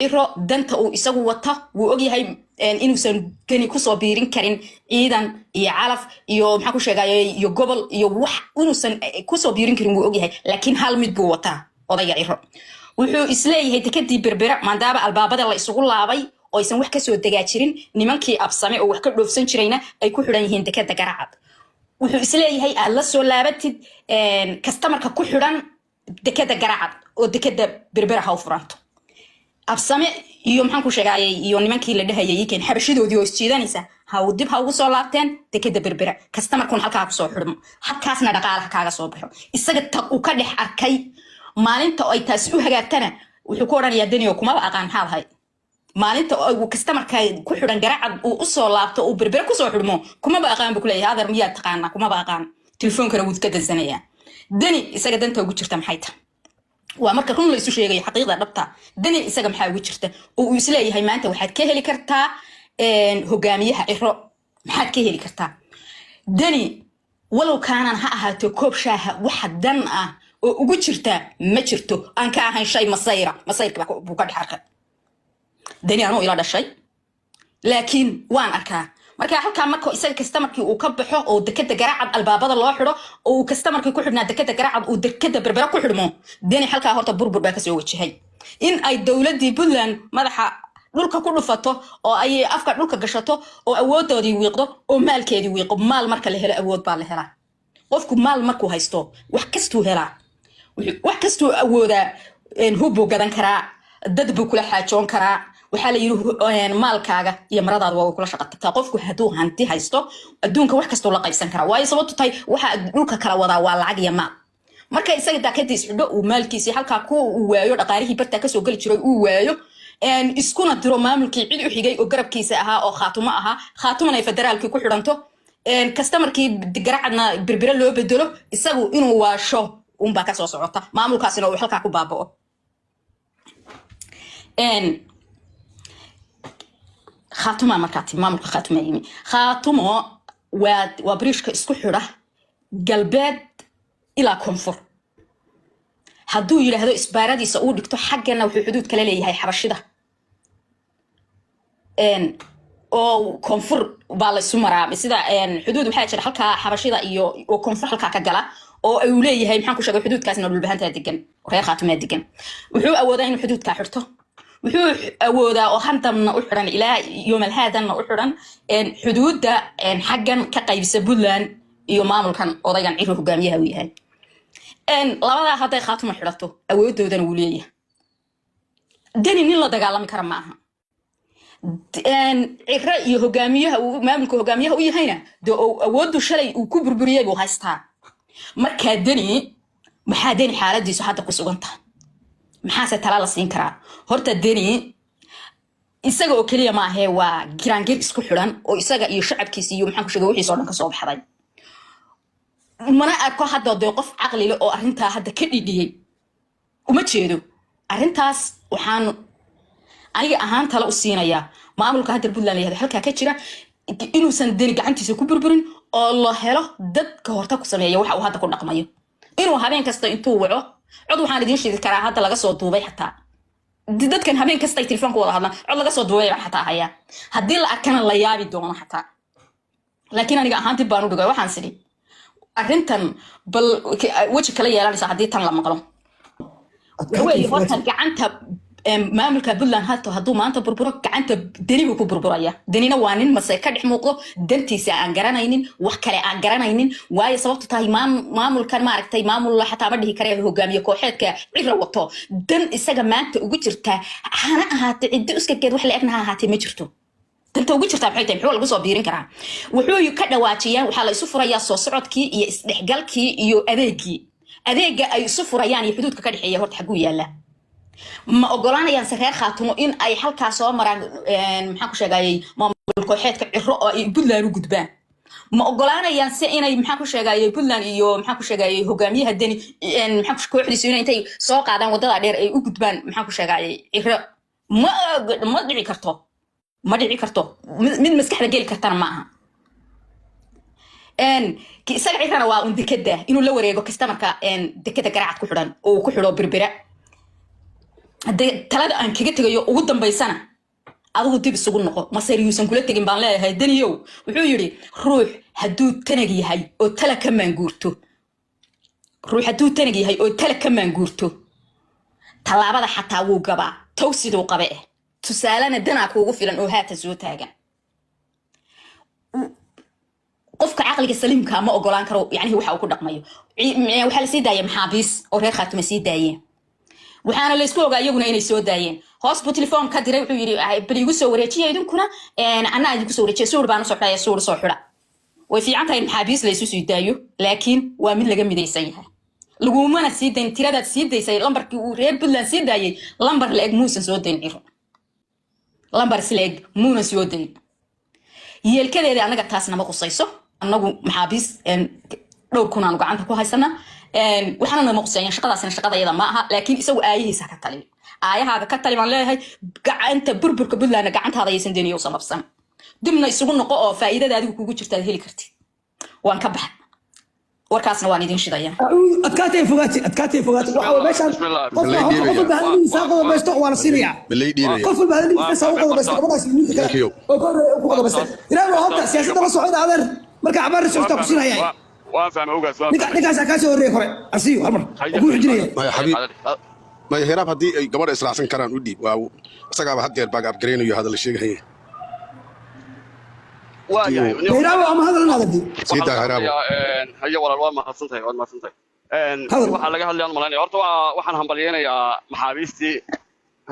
Ciro danta uu isagu wato wuu ogyahay inuusan Deni kusoo biirin karin ciidan iyo calaf iyo, maxaa ku sheegaya, iyo gobol iyo wax inuusan kusoo biirin karin wuu ogyahay. Laakiin hal mid buu wataa odayga Ciro. Wuxuu isleeyahay dekadii Berbera maadaama albaabada la isugu laabay oo aysan wax kasoo degaa jirin, nimankii Absame oo wax ka dhoofsan jirayna ay ku xidhan yihiin dekada Garacad, wuxuu isleeyahay aad la soo laabatid customerka ku xidhan dekada Garacad oo dekada Berbera ha u furanto. Absame iyo, maxaan ku sheegayay, iyo nimankii la dhahayay iikeen Xabashidoodii oo isjiidanaysa ha dib ha ugu soo laabteen dekada Berbera, customerkun halkaa kusoo xidhmo, halkaasna dhaqaalaha kaaga soo baxo. Isaga ta uu ka dhex arkay, maalinta ay taasi u hagaagtana wuxuu ku odhanayaa, "Daniyo, kumaba aqaan, maxaa lahay?" Maalinta uu customerka ku xidhan Garacad uu usoo laabto, uu Berbere kusoo xidhmo, "Kumaba aqaan," buu kuleeyahay. "Adeer, miyaad taqaanaa? Kumaba aqaan." Telefoonkana wuu ka dansanayaa. Deni isaga danta ugu jirta maxay tahay? Waa marka run la isu sheegayo, xaqiiqda dhabta. Deni isaga maxaa ugu jirta oo uu isleeyahay maanta waxaad ka heli kartaa hogaamiyaha Ciro? Maxaad ka heli kartaa, Deni? Walow kaanan ha ahaato koob shaaha, waxa dan ah oo ugu jirta ma jirto aan ka ahayn shay masayra. Masayrka buu ka dhex arkay Deni. Anuu ila dhashay, laakiin waan arkaa. Marka halkaa marka isaga customerkii uu ka baxo oo dekada Garacad albaabada loo xidho oo uu customerkii ku xidhnaa dekada Garacad uu dekada Berbera ku xidhmo, Deni halkaa horta burbur baa kasoo wajahay, in ay dowladdii Puntland madaxa dhulka ku dhufato oo ay afka dhulka gashato oo awoodoodii wiiqdo oo maalkeedii wiiqo. Maal marka la helo, awood baa la helaa. Qofku maal markuu haysto, wax kastuu helaa, wax kastuu awoodaa. Hub buu gadan karaa, dad buu kula xaajoon karaa. Waxaa la yidhi, maalkaaga iyo maradaada waa kula shaqa tagtaa. Qofku hadduu hanti haysto, adduunka wax kastuu la qaybsan karaa. Waayo, sababtu tahay waxa dhulka kala wadaa waa lacag iyo maal. Marka isaga daakadiis xidho, uu maalkiisii halkaa ku uu waayo, dhaqaalihii bartaa kasoo geli jiray uu waayo, iskuna diro maamulkii cid u xigay oo garabkiisa ahaa oo Khaatumo ahaa, Khaatumana ay federaalkii ku xidhanto, customerkii Garacadna Berbere loo bedelo, isagu inuu waasho unbaa kasoo socota, maamulkaasina uu halkaa ku baaba'o. Khaatuma markaa ti maamulka Khaatuma yimi. Khaatumo waa bridgeka isku xidha galbeed ilaa koonfur. Hadduu yidhaahdo isbaaradiisa uu dhigto xaggana, wuxuu xuduud kala leeyahay Xabashida oo koonfur baa la isu maraa. Sida xuduud waxaa jira halkaa Xabashida iyo oo koonfur halkaa ka gala oo uu leeyahay, maxaan ku sheegay, xuduudkaasna Dhulbahantaa degan, reer Khaatumaa degan. Wuxuu awoodaa inuu xuduudkaa xirto. Wuxuu awoodaa oo handamna u xidhan, ilaa yoomalhaadanna u xidhan, xuduudda xaggan ka qaybisa Puntland iyo maamulkan odaygan Ciro hogaamiyaha uu yahay. Labadaa hadday Khaatuma xidhato, awoodoodana wuu leeyahay. Deni nin la dagaalami kara ma aha. Ciro iyo hogaamiyaha uu maamulka hogaamiyaha u yahayna dee oo awooddu shalay uu ku burburiyey buu haystaa. Markaa Deni, maxaa Deni xaaladiisu hadda ku sugan tahay? Maxaase tala la siin karaa? Horta Deni isaga oo keliya ma ahee, waa giraangir isku xidhan oo isaga iyo shacabkiisa iyo, maxaan ku sheegay, wixiisa oo dhan ka soo baxday. Mana arko hadda dee qof caqli leh oo arrintaa hadda ka dhidhiyey, uma jeedo arrintaas. Waxaan aniga ahaan tala u siinayaa maamulka hadda Puntland la yihahdo halkaa ka jira inuusan Deni gacantiisa ku burburin oo la helo dadka horta ku sameeya waxa uu hadda ku dhaqmayo. Inuu habeen kasta intuu waco cod, waxaan idiin sheegi karaa hadda laga soo duubay, xataa dadkan habeen kasta ay telefoon ku wada hadlaan, cod laga soo duubay baan xataa hayaa. Haddii la arkana la yaabi doono xataa. Laakiin aniga ahaan dib baan u dhigay. Waxaan sidhi, arrintan bal weji kala yeelanaysa haddii tan la maqlo. Waxa weeye, horta gacanta maamulka Puntland hato hadduu maanta burburo, gacanta Deni buu ku burburaya. Denina waa nin mase ka dhex muuqdo, dantiisa aan garanaynin, wax kale aan garanaynin. Waayo, sababtu tahay maamulkan, maaragtay, maamul xataa ma dhihi kare, hogaamiye kooxeedka Cira wato, dan isaga maanta ugu jirta hana ahaate ciddi uskageed wax la egna ha ahaatee, ma jirto. Danta ugu jirtaa maxay tahay? Muxuu lagu soo biirin karaa? Wuxuu ka dhawaajiyaan waxaa la isu furayaa soo socodkii iyo isdhexgalkii iyo adeegii. Adeega ay isu furayaan iyo xuduudka ka dhexeeya horta xagguu yaallaa? Ma ogolaanayaan se reer Khaatumo in ay halkaa soo maraan, maxaan ku sheegayay, maamul kooxeedka Ciro oo ay Puntland u gudbaan? Ma ogolaanayaan se inay, maxaan ku sheegayay, Puntland iyo, maxaan ku sheegayay, hogaamiyaha Deni, maxaan ku kooxdiisu inay intay soo qaadaan wadada dheer ay u gudbaan, maxaan ku sheegayay, Ciro? Ma dhici karto, ma dhici karto. Mid maskaxda geli kartana ma aha. Isaga Cirana waa un dekada inuu la wareego customerka dekada Garacad ku xidhan oo uu ku xidho Berbera. Haddee talada aan kaga tegayo ugu dambaysana, adigu dib isugu noqo, maseer yuusan kula tegin baan leeyahay. Daniyow wuxuu yidhi, ruux hadduu tanag yahay oo tala ka maanguurto, ruux hadduu tanag yahay oo tala ka maanguurto, tallaabada xataa wuu gabaa tow siduu qabe eh. Tusaalena danaa kuugu filan oo haatan soo taagan. Qofka caqliga saliimka ma ogolaan karo yacnihi waxa uu ku dhaqmayo. Waxaa la sii daayay maxaabiis oo reer Khaatuma sii daayeen, waxaana laysku ogaa iyaguna inay soo daayeen. Hoos buu telefoon ka diray, wuxuu yidhi, "Bal igu soo wareejiya idinkuna, anaa idinku soo wareejiya, suur baan usoo xidhaya, suur soo xidha." Way fiican tahay in maxaabiis laysu sii daayo, laakiin waa mid laga midaysan yahay. Lagumana sii dayn tiradaad sii daysay. Lambarkii uu reer Puntland sii daayay lambar la-eg muusan soo dayn Ciro, lambar isla-eg muuna soo dayn. Yeelkadeeda annaga taas nama qusayso. Annagu maxaabiis dhowr kun aanu gacanta ku haysanaa, waxaana nama quseeyaan, shaqadaasina shaqada iyada ma aha. Laakiin isagu aayihiisa ka tali, aayahaaga ka tali baan leeyahay. Gacanta burburka Puntlandna gacantaada ayaysan deniyo sababsan. Dibna isugu noqo oo faa'iidada adigu kugu jirta aad heli kartid. Waan ka baxa warkaasna, waan idin shidaya. Adkaatay fogaatay, adkaatay fogaatay. Waxa way meeshaan Bismillah. qof qof walba hadalkiisa ha qodobaysto, waa la siinayaa. Malay dhiibaya. Qof walba hadalkiisa ha qodobaysto, gabadhaas iyo wiilka kale Thank you. oo ka horreeya ku qodobaystay. Ilaahay waa horta siyaasadda la socda adeer, marka cabaar socota ku siinaya. Waan fahmay, ogaas, waan Ninka fahmay. Ninkaasaa kaa soo horreeya, kore asiyo hal mar oo ku xijinaya. Maya xabiib, maya Hiraab, haddii ay gabadha israacsan karaan u dhiib. Waa isagaaba haddeer baag abgaraynayo hadal la sheegahaya. Waa yahay. Hiraabo ama hadal inaad adii. Sii daa, Hiraabo. Haye walaal, waa mahadsantahay, waad mahadsantahay. Hadal. Waxaa laga hadlayaan malaynaya horta waa waxaan hambalyeynayaa maxaabiistii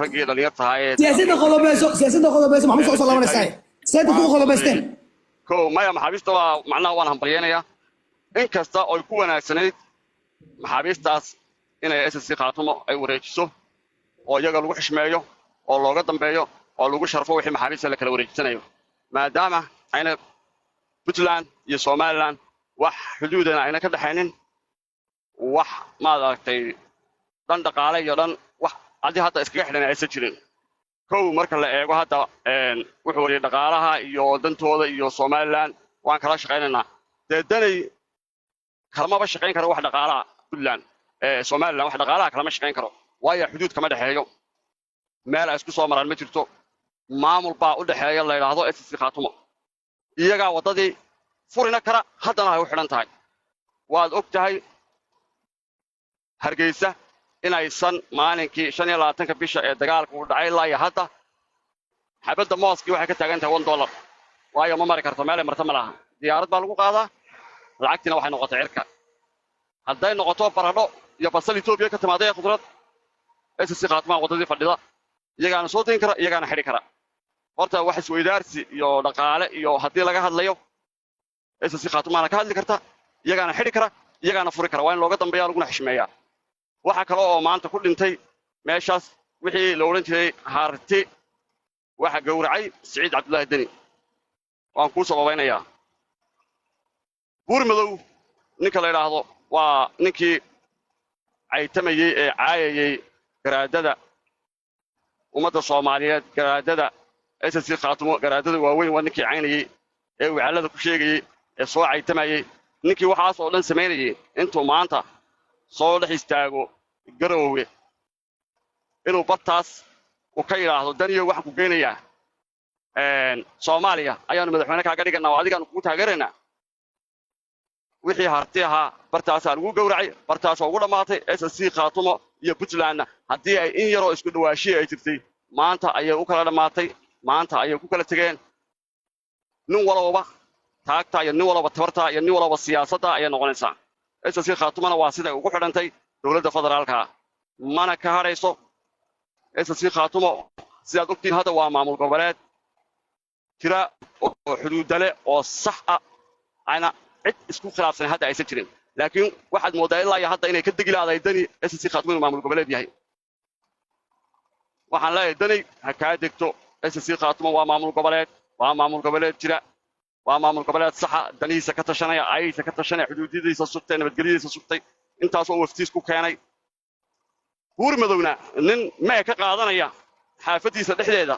raggii dhalinyarta ahaa ee Siyaasadda qodobayso, siyaasadda qodobayso. Maxamed soo laabanaysaa siyaasadda ku qodobaysteen. Ko maya, maxaabiista waa macnaha waan hambalyeynayaa, in kasta oy ku wanaagsanayd maxaabiistaas inay SSC Khaatumo ay wareejiso oo iyaga lagu xishmeeyo oo looga dambeeyo oo lagu sharfo wixii maxaabiista la kala wareejisanayo, maadaama ayna Puntland iyo Somaliland wax xuduudana ayna ka dhexaynin, wax maad aragtay dhan dhaqaale iyo dhan wax haddii hadda iskaga xidhan aysan jirin. Kow marka la eego hadda wuxuu wariyay dhaqaalaha iyo dantooda iyo Somaliland waan kala shaqaynaynaa. Dee danay kalamaba shaqayn karo wax dhaqaalaha Puntland, Somaliland wax dhaqaalaha kalama shaqayn karo, waayo xuduud kama dhexeeyo, meel ay isku soo maraan ma jirto. Maamul baa u dhexeeya la yidhaahdo SSC Khaatumo, iyagaa waddadii furina kara, haddana ay u xidhan tahay. Waad og tahay Hargeysa inaysan maalinkii 25-ka bisha ee dagaalka uu dhacay ilaa iyo hadda xabadda mooskii waxay ka taagan tahay $1, waayo ma mari karto, meelay marto ma laha. Diyaarad baa lagu qaadaa, lacagtiina waxay noqotay cirka. Hadday noqoto baradho iyo basal Etoobiya ka timaaday ee khudrad, SSC Khaatumaa waddadii fadhida, iyagaana soo dayn kara, iyagaana xidhi kara. Horta wax isweydaarsi iyo dhaqaale iyo haddii laga hadlayo, SSC Khaatumaana ka hadli karta, iyagaana xidhi kara, iyagaana furi kara. Waa in looga dambeeya, laguna xishmeeyaa. Waxa kale oo maanta ku dhintay meeshaas wixii la odhan jiray Harti, waxa gowracay Siciid Cabdullaahi Deni. Waan kuu sababaynayaa. Buur Madow ninka la idhaahdo waa ninkii caytamayey ee caayayey garaadada ummadda Soomaaliyeed, garaadada SSC Khaatumo, garaadada waaweyn. Waa ninkii caynayey ee wicallada ku sheegayey ee soo caytamayey. Ninkii waxaas oo dhan samaynayey intuu maanta soo dhex istaago Garoowe inuu bartaas uu ka yidhaahdo, "Daniyo, waxaan ku geynayaa Soomaaliya, ayaanu madaxweyne kaaga dhiganaa oo adigaanu kugu taageeraynaa," wixii Harti ahaa bartaasaa lagu gowracay, bartaasaa ugu dhammaatay. SSC Khaatumo iyo Puntlandna haddii ay in yaroo isku dhawaashiya ay jirtay, maanta ayay u kala dhammaatay, maanta ayay ku kala tegeen. Nin walowba taagta iyo nin walowba tabarta iyo nin walowba siyaasadda ayay noqonaysaa. SSC Khaatumona waa siday ugu xidhantay dowladda federaalka, mana ka hadhayso. SSC Khaatumo sidaad ogtiin hadda waa maamul goboleed jira oo xuduudale oo sax ah, ayna cid isku khilaafsan hadda aysan jirin. Laakiin waxaad mooddaa ilaa iyo hadda inay ka degi lahaday Dani SSC Khaatumo inuu maamul goboleed yahay. Waxaan leeyahay, Dani, ha kaa degto. SSC Khaatumo waa maamul goboleed, waa maamul goboleed jira, waa maamul goboleed saxa, danihiisa ka tashanaya, ayahiisa ka tashanaya, xuduudyadiisa sugtay, nabadgelyadiisa sugtay, intaasoo waftiis ku keenay. Buur Madowna nin mee ka qaadanaya xaafaddiisa dhexdeeda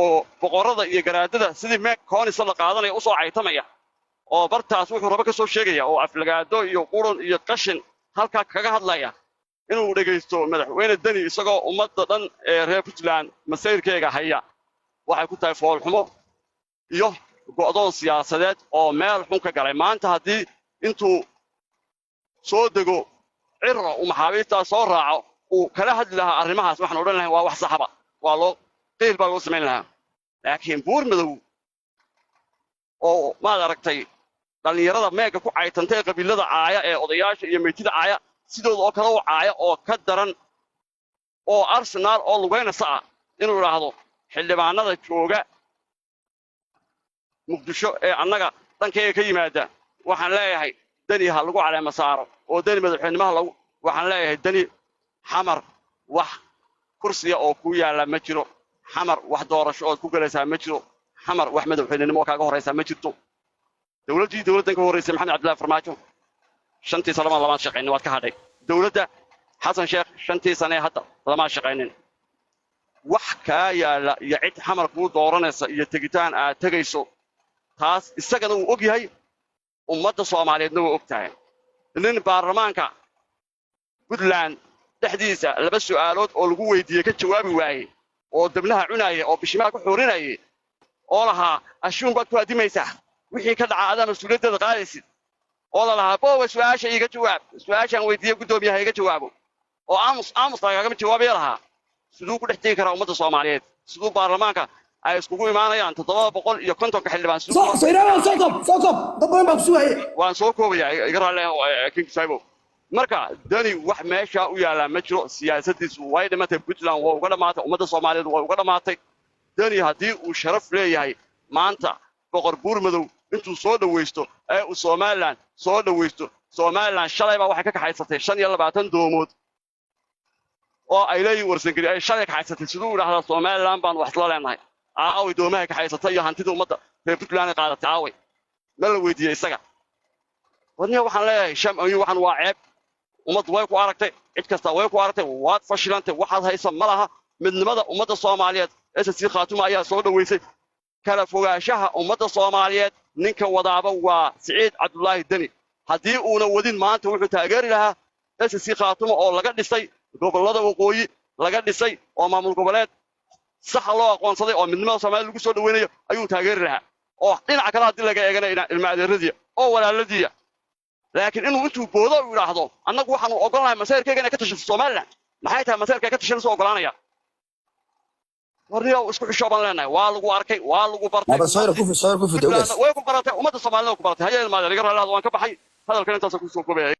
oo boqorrada iyo garaadada sidii mee koonisa la qaadanaya usoo caytamaya oo bartaas wuxuu rabo ka soo sheegaya oo aflagaado iyo qurun iyo qashin halkaa kaga hadlaya. Inuu dhegaysto madaxweyne Deni isagoo ummadda dhan ee reer Puntland masayrkeega haya waxay ku tahay foolxumo iyo go'doon siyaasadeed oo meel xun ka galay. Maanta haddii intuu soo dego Cirro uu maxaabiistaa soo raaco, uu kala hadli lahaa arrimahaas, waxaan odhan lahayn waa wax saxaba, waa loo qiil baa loo samayn lahaa. Laakiin Buur Madow oo maad aragtay dhallinyarada meega ku caytanta ee qabiilada caaya ee odayaasha iyo meytida caaya, sidooda oo kale u caaya oo ka daran oo Arsenaal oo lugaynasa ah, inuu idhaahdo xildhibaanada jooga Muqdisho ee annaga dhankayga ka yimaada, waxaan leeyahay Deni ha lagu caleema saaro oo Deni madaxweynimaha lagu, waxaan leeyahay Deni, Xamar wax kursiya oo ku yaalla ma jiro, Xamar wax doorasho ood ku galaysaa ma jiro, Xamar wax madaxweynenimo oo kaaga horraysaa ma jirto. Dowladdii dowladdan ka horraysay, Maxamed Cabdillahi Farmaajo, 5-tii sano lamaad shaqaynin, waad ka hadhay. Dowladda Xasan Sheekh 5-tii sane hadda lamaad shaqaynin. Wax kaa yaalla iyo cid Xamar kuu dooranaysa iyo tegitaan aad tegayso, taas isagana wuu og yahay, ummadda Soomaaliyeedna waa og tahay. Nin baarlamaanka Puntland dhexdiisa laba su'aalood oo lagu weydiiyey ka jawaabi waayey oo dabnaha cunaaya oo bishimaha ku xurinayay oo lahaa ashuun baad ku addimaysaa, wixii ka dhaca adaa mas-uuliyaddeeda qaadaysid, oo la lahaa boowa su'aasha iiga jawaab, su'aashaan weydiiye guddoomiyaha iga jawaabo, oo aamus aamus lagaagama jawaabaya lahaa, siduu ku dhex tegi karaa ummadda Soomaaliyeed? Siduu baarlamaanka ay iskugu imaanayaan 750-ka xildhibaan siduu soo Hiraab, soo koob, soo koob, dad badan baa ku sugaya. Waan soo koobayaa, iga raalli ahow, King Saibo. Marka Dani wax meesha u yaallaa ma jiro. Siyaasadiisu way dhimatay, Puntland waa uga dhammaatay, ummadda Soomaaliyeed way uga dhammaatay. Dani haddii uu sharaf leeyahay, maanta Boqor Buurmadow intuu soo dhawaysto ee uu Somaliland soo dhawaysto. Somaliland shalay baa waxay ka kaxaysatay 25 doomood oo ay leeyihin Warsangeli ay shalay kaxaysatay. Siduu idhaahdaa Somaliland baan wax isla leenahay? Aaway doomaha kaxaysatay iyo hantida ummadda reer Puntland ay qaadatay? Aaway? Ma la weydiiyey isaga? Wadniya waxaan leeyahay sham ayu, waxaan waa ceeb. Ummaddu way ku aragtay, cid kasta way ku aragtay, waad fashilantay, waxaad haysa ma laha. Midnimada ummadda Soomaaliyeed SSC Khaatuma ayaa soo dhoweysay. Kala fogaanshaha ummadda Soomaaliyeed ninka wadaaba waa Siciid Cabdulaahi Deni. Haddii uuna wadin, maanta wuxuu taageeri lahaa SSC Khaatuma oo laga dhisay gobollada waqooyi laga dhisay oo maamul goboleed saxa loo aqoonsaday oo midnimada Soomaaliya lagu soo dhaweynayo ayuu taageeri lahaa, oo dhinaca kale haddii laga eegana ilma adeeradiya oo walaaladiya. Laakiin inuu intuu boodo uu yidhaahdo annagu waxaanu ogolnahay masayrkayga inay ka tashato Somaliland, maxay tahay masayrka ka tashanaysa ogolaanaya? Warniyow, isku xishoo baan leenahay. Waa lagu arkay, waa lagu bartay. Haba soo yar ku soo yar ku fido ugaas. Way ku baratay ummadda Soomaalida, ku baratay. Haya ilmaade, laga raali, waan ka baxay hadalkan, intaasa kusoo koobaya.